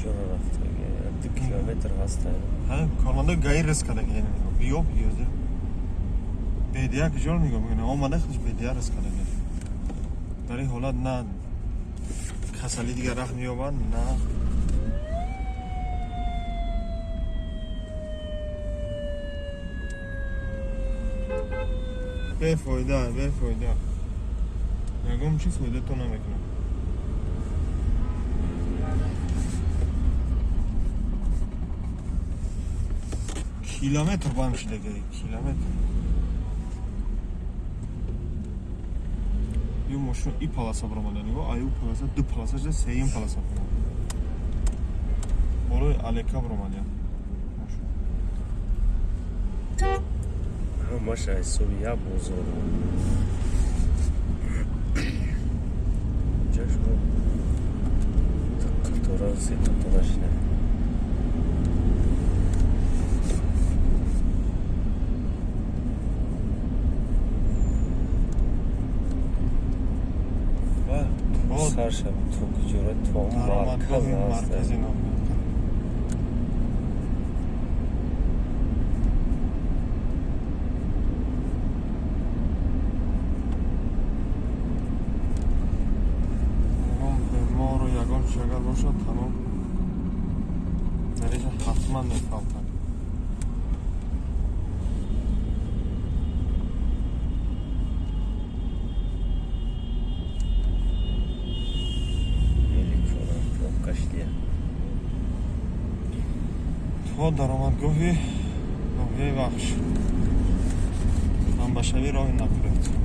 Ҷора рафтаги 2 километр ҳаста. Кормандои ГАИ рис кардаги, биё биёзир бедия куҷоро нигоҳ мекунем, омада худш бедия рис кардаги. Дар ин ҳолат на касалӣ дигар рах меёбад, на бефоида, бефоида, ягон чиз фоидато намекунад. Километр банд шидаги, километр. Ю мошин и полоса баромада, нигоҳ, аю полоса, ду полоса шуда, сеюм полоса баромада, болои алека баромадя мошин. Ҳамаш ҳисоби як бозор. Ҷашмо қатора, се қатора шуда. Ва Сар шави то куҷора, то марказ. Даромадгоҳи Ҳаста. Маркази ноҳия. Ягон бемору ягон чи агар бошад, тамом, дар инҷа ҳатман мефавтад. Меликона пробка шидия. То даромадгоҳи ноҳияи Вахш, манбашавии роҳи нақлиёт.